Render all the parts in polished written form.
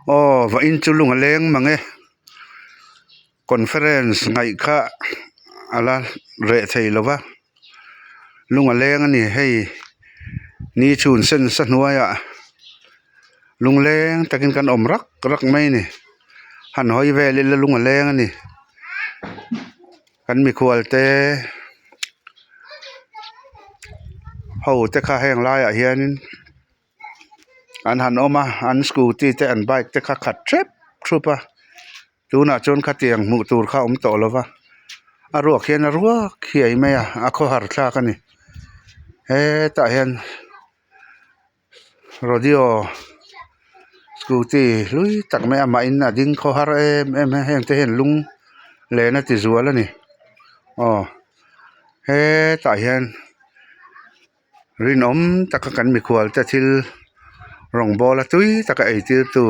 Aw va in chu lung a leng mang e conference ngaih kha a la reh thei lo va lung a leng a ni hei ni chhun sen sa hnuaiah lung leng takin kan awm rak rak mai a ni han hawi vel ila lung a leng a ni kan mikhual te ho te kha heng laiah hianin. An han awm a an scooty te an bike te kha khat hrep thup a tunah chuan khatiang hmuh tur kha a awm tawh lo va a ruak hian a ruak hiai mai a a khawhar thlak a ni hetah hian rodeo scooty hlui tak mai amah in a ding khawhar em em a heng te hian lung len a ti zual a ni aw hetah hian. Rinawm taka kan mikhual te thil rawngbawla tui taka eitir tu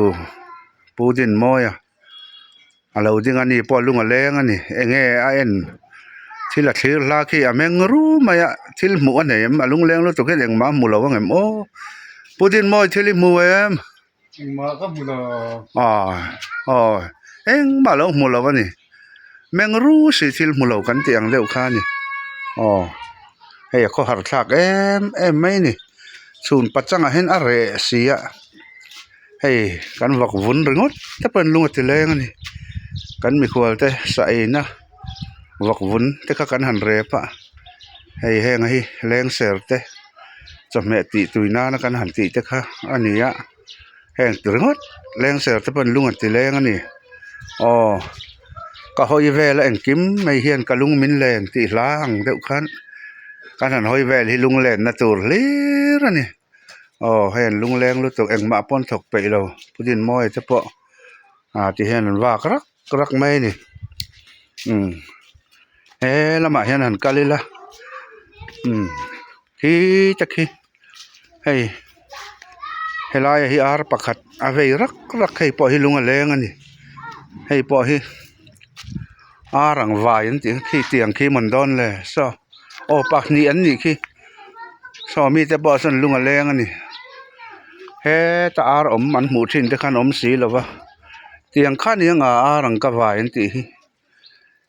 Pu Dinmawia a lo ding a ni pawh lung a leng a ni enge a en thil a thlir hla khi a meng ru mai a thil hmuh a nei em a lungleng lutuk hian engmah a hmu lo ang em aw Pu Dinmawi thil i hmu em? Engmah ka hmu lo. Aw aw engmah lo hmu lo a ni meng ru si thil hmu lo kan tih ang deuh kha a ni aw hei a khawhar thlak em em mai a ni chhun pachangah hian a reh si a hei kan vak vun ringawt te pawhin lung a ti leng a ni kan mikhual te sa eina vak vun te kha kan han rep a hei heng hi lengser te. Chawhmeh tih tui nana kan han tih te kha a ni a heng ti ringawt lengser te pawh an lung an ti leng a ni aw ka hawi vel a engkim mai hian ka lung min len tih hla ang deuh khan kan han hawi vel hi lung lenna tur hlir a ni aw hei an lung leng lutuk engmah pawh an thawk peih lo Pu Dinmawia te pawh ah ti hian an vak rak rak mai a ni umm he lamah hian han kal ila umm khi te khi hei helai ah hi ar pakhat a vei rak rak hei pawh hi lung a leng a ni hei pawh hi ar ang vai an tih ang khi tiang khi mawn dawn le saw aw pahnih an nih khi saw mite pawh sawn lung a leng a ni heta ar awm an hmuh thin te khan awm si lo va. Tiang kha ni anga ar ang ka vai an tih hi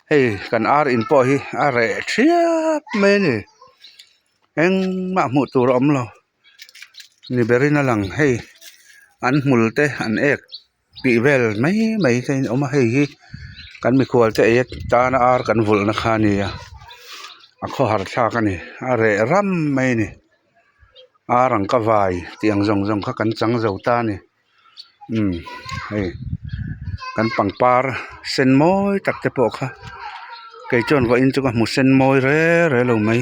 hei kan ar in pawh hi a reh thiap mai a ni engmah hmuh tur a awm lo ni berin a lang hei an hmul te an ek tih vel mai mai te in awm a hei hi kan mikhual te ei atana ar kan vulh na kha a ni a a khawhar thlak a ni a reh ram mai a ni ar ang ka vai tih ang zawng zawng kha kan chang zo ta a ni. Umm hei kan pangpar sen mawi tak te pawh kha kei chuan vawiin chu ka hmu sen mawi re re lo mai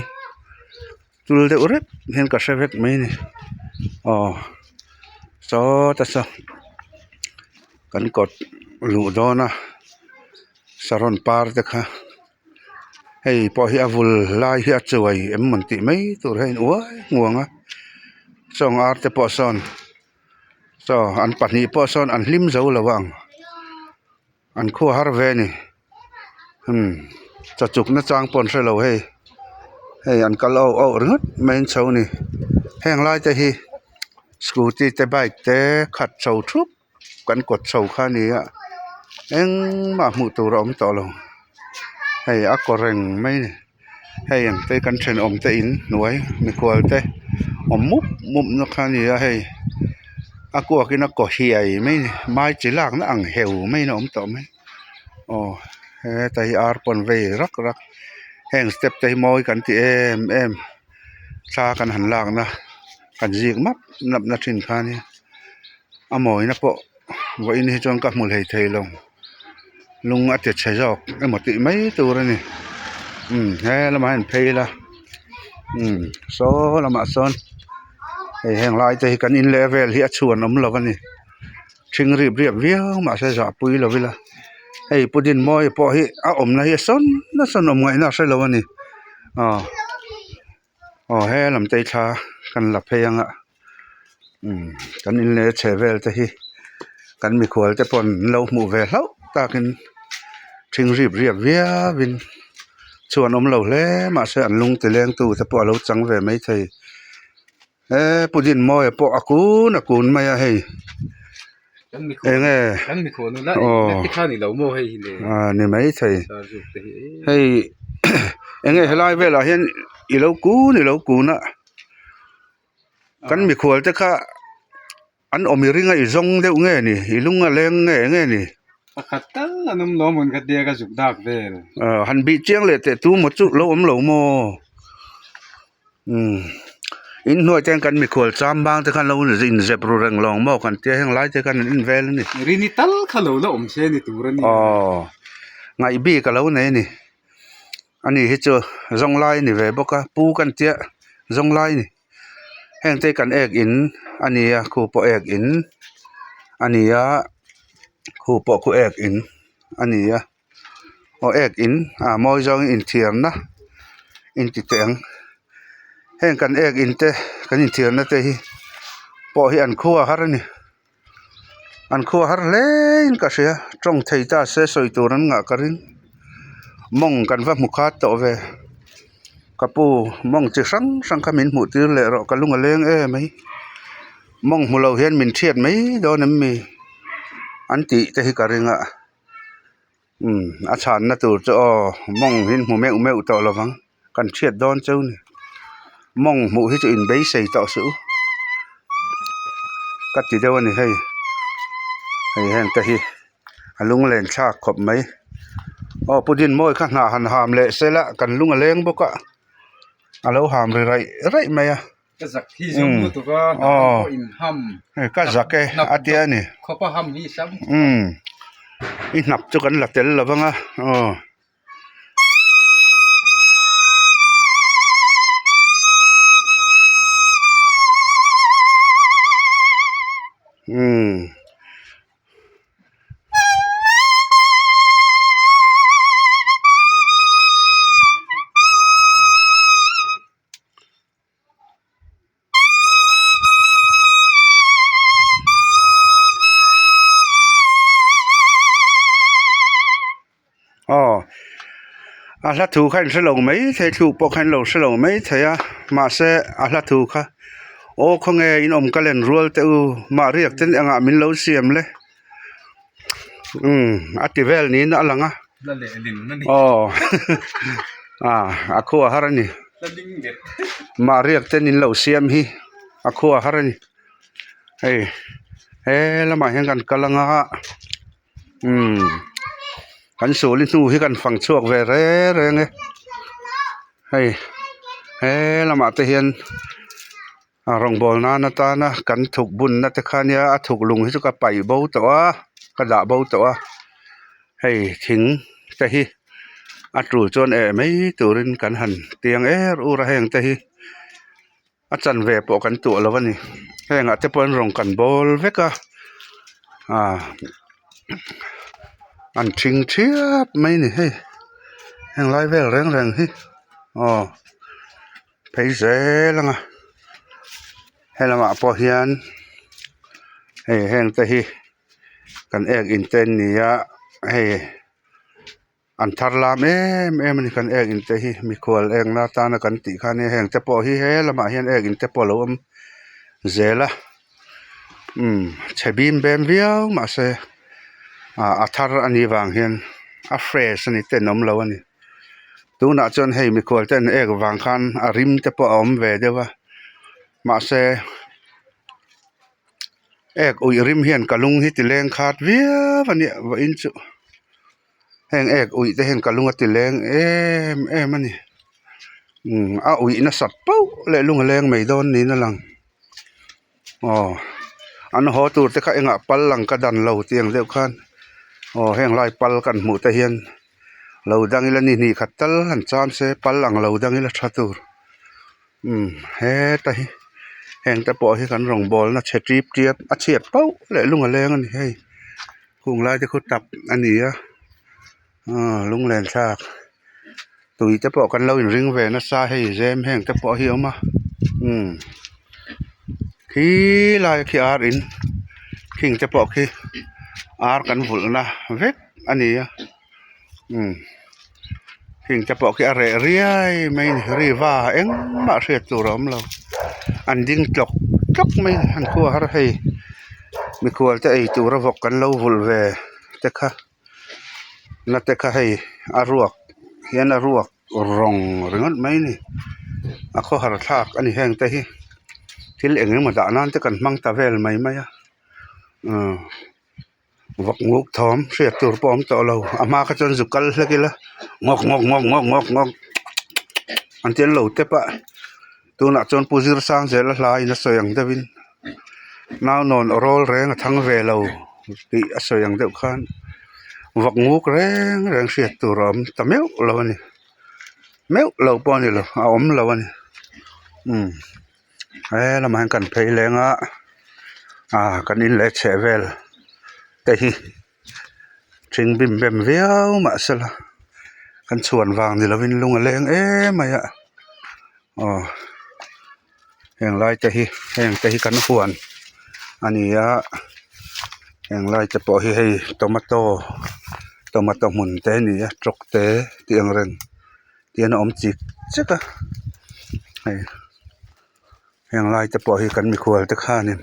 tul deuh rep hian ka hre vek mai a ni aw sawta saw kan kawt luh dawn a saron par te kha hei pawh hi a vul lai hi a chuai em mawn tih mai tur hian uai hmuang a sawng ar te pawh sawn. Chaw an pahnih pawh sawn an hlim zo lo ang an khua har ve a ni umm chaw chuk na chang pawh an hre lo hei hei an kal auh auh ringawt mai an chho a ni heng lai te hi scooty te bike te khat chho thup kan kawt chho kha a ni a engmah hmuh tur a awm tawh lo hei a kaw reng mai a ni. Hei ang te kan thenawm te in hnuai mikhual te awm mup mup na kha a ni a hei a kuak in a kaw hiai mai a ni mai chi lak na ang heu mai in a awm tawh mai aw heta hi ar pawn vei rak rak heng step te hi mawi kan ti em em thla kan han lak na kan zik map map na thin kha a nia a mawina pawh. Vawiin hi chuan ka hmu hlei thei lo lung a ti chhe zawk emaw tih mai tur a ni umm he lamah hian phei ila umm saw lamah sawn hei heng lai te hi kan in leh vel hi a chhuan awm lo a ni thing rip riap viau mahse zahpui lo ila hei pu Dinmawia pawh hi a awmna hi a sawn a sawn awm ngaihna a hrelo a ni aw. Aw he lam te hi thla kan la phei ang a umm kan in leh chhe vel te hi kan mikhual te pawh an lo hmuh ve hlauh takin thing rip riap viau in chuan awm lo hle mahse an lung ti leng tu te pawh a lo chang ve maithei. He Pu Dinmawia pawh a kun a kun mai a hei eng nge aw ah ni maithei hei eng nge helai velah hian i lo kun i lo kun a kan mikhual te kha an awm i ring a i zawng deuh nge ni i lung a leng nge eng nge ni. Pakhat tal an awm lo a hmun kha tia ka zuk dak vel. Han bih chiang leh teh tu maw chu lo awm lo maw. Umm inhnuai te hian kan mikhual cham bang te khan lo inzep ru reng lawng maw kan tia heng lai te khan an in vel a ni. Rini tal kha lo la awm se ni tur a ni. Aw ngaih bik a lo nei a ni. Ani hi chu zawng lai a ni ve bawk a pu kan tia zawng lai a ni. Heng te hi kan ek in a ni a khu pawh ek in a ni a khu pawh khu ek in a ni a. Aw ek in ah mawi zawngin inthiarna inti teh ang heng kan ek in te kan inthiarna te hi pawh hi an khua har a ni an khua har hle in ka hria tawng thei ta se sawi tur an ngah ka ring mawng kan va hmu khat tawh ve ka pu mawng chi hrang hrang kha min hmuh tir leh rawh ka lung a leng em mai mawng hmu lo hian min thiat mai dawn em mi an tih te hi ka ring a. Umm a chhanna tur chu aw mawng hi hmu meuh meuh tawh lo vang kan hriat dawn cheu ni mawng hmuh hi chu in beisei tawh suh u ka ti deuh a ni hei hei heng te hi a lunglen thlak khawp mai aw pu Dinmawi kha hnah han ham leh se la kan lung a leng bawk a a lo ham ri raih raih mai a. Ka zak hi zawng lutuk a hnah pawh in ham hei ka zak e a tia a ni khawpa ham hi sam umm i hnap chu kan la tel lo vang a aw. Umm. Aw a hla thu kha in hre lo mai thei thluk pawh kha in lo hre lo mai thei a mahse a hla thu kha aw khawnge in awm ka len rual teh u mah riak ten engah min lo siam le umm a ti vel niin a lang a aw a khua har a ni. Mah riak ten in lo siam hi a khua har a ni hei he lamah hian kan kal anga umm kan suli hnu hi kan fang chhuak ve reng reng e hei he lamah te hian a rawngbâwl nân atâna kan thuk bunna te kha nia a thuk lung hi chu ka paih bo tawh a ka dah bo tawh a hei thing te hi a tul chuan eh mai turin kan han tiang er ur a heng te hi a chanve pawh kan tuah lo a ni hengah te pawh an rawn kan bawl vek a ah an thing thiap mai a ni hei heng lai vel reng reng hi aw. Phei zel ang a helamah pawh hian hei heng te hi kan ek in te an ni a hei an thar lam em em a ni kan ek in te hi mikhual ek na atana kan tih kha ania heng te pawh hi he lamah hian ek in te pawh a lo awm zel a umm chhe bim bem viau mahse ah a thar a nih vang hian a fresh a ni tenawm lo a ni. Tunah chuan hei mikhual te an ek vang khan a rim te pawh a awm ve deuh a mahse ek uih rim hian ka lung hi ti leng khat viau a nia vawiin chu heng ek uih te hian ka lung a ti leng em em a ni umm a uih nasat pauh leh lung a leng mai dawn niin a lang aw an haw tur te kha engah pal ang ka dan lo tih ang deuh khan aw heng lai pal kan hmuh te hian. Lo dang ila ni hnih khat tal han cham se pal ang lo dang ila tha tur umm heta hi heng te pawh hi kan rawngbawlna chhe tip tep a chhiat pauh leh lung a leng a ni hei khung lai te khu tap a ni a aw lunglen thlak tui te pawh kan lo inring ve nasa hei zem heng te pawh hi a awm a umm khi lai khi ar in khing te pawh khi ar kan vulhna vek. A ni a umm heng te pawh khi a reh riai mai a ni riva engmah hriat tur a awm lo. an ding tlawk tlawk mai a ni an khua har hei mikhual te ei tura vawk kan lo vulh ve te kha na te kha hei a ruak hian a ruak rawng ringawt mai a ni a khawhar thlak a ni heng te hi thil eng emaw dah nan te kan hmang ta vel mai mai a umm. Vawk nguk thawm hriat tur pawh a awm tawh lo a hma kha chuan zu kal hlek ila ngawk ngawk ngawk ngawk ngawk ngawk an ti an lo tep a tunah chuan pu zir sang zel a hla in a sawi ang deuh in nau nawn aw rawl reng a thang ve lo tih a sawi ang deuh khan vawk nguk reng reng hriat tur a awm ta meuh lo a ni meuh lo pawh a ni lo a awm lo a ni umm. He lamah hian kan phei leng a ah kan in leh chheh vel te hi thing bim bem viau mahsela kan chhuan vang ni lovin lung a leng em mai a aw heng lai te hi heng te hi kan huan a ni a heng lai te pawh hi hei tomato tomato hmun te a ni a trawk te tih ang reng. Tihian a awm chik chek a hei heng lai te pawh hi kan mikhual te khanin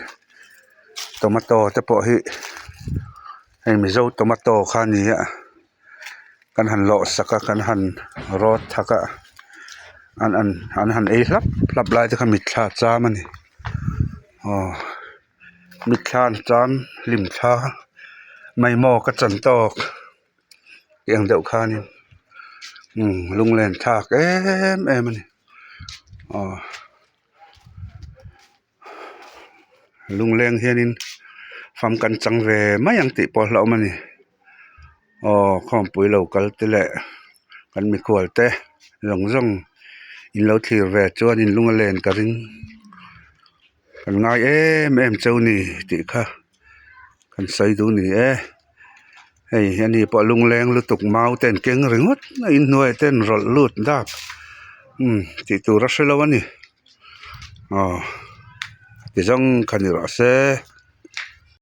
tomato te pawh hi hei mizo tomato kha a ni a kan han lawh sak a kan han rawt thak a an an an han ei hlap hlap lai te kha mitthla a cham a ni aw mitthla an cham hlim thla mai maw ka chan tawk. Tiang deuh khanin umm lunglen thlak em em a ni aw lungleng hianin fam kan chang ve mai ang tih pawh a hlauhawm a ni aw khawmpui lo kal te leh kan mikhual te zawng zawng in lo thlir ve chuan in lung a len ka ring kan ngai em em cheu ni tih kha kan sawi duh ni e. Hei ani pawh lungleng lutuk mau te an keng ringawt a inhnuai te an rawlh lut dak umm tih tur a hrelo a ni aw ti zawng kha ni rawh se.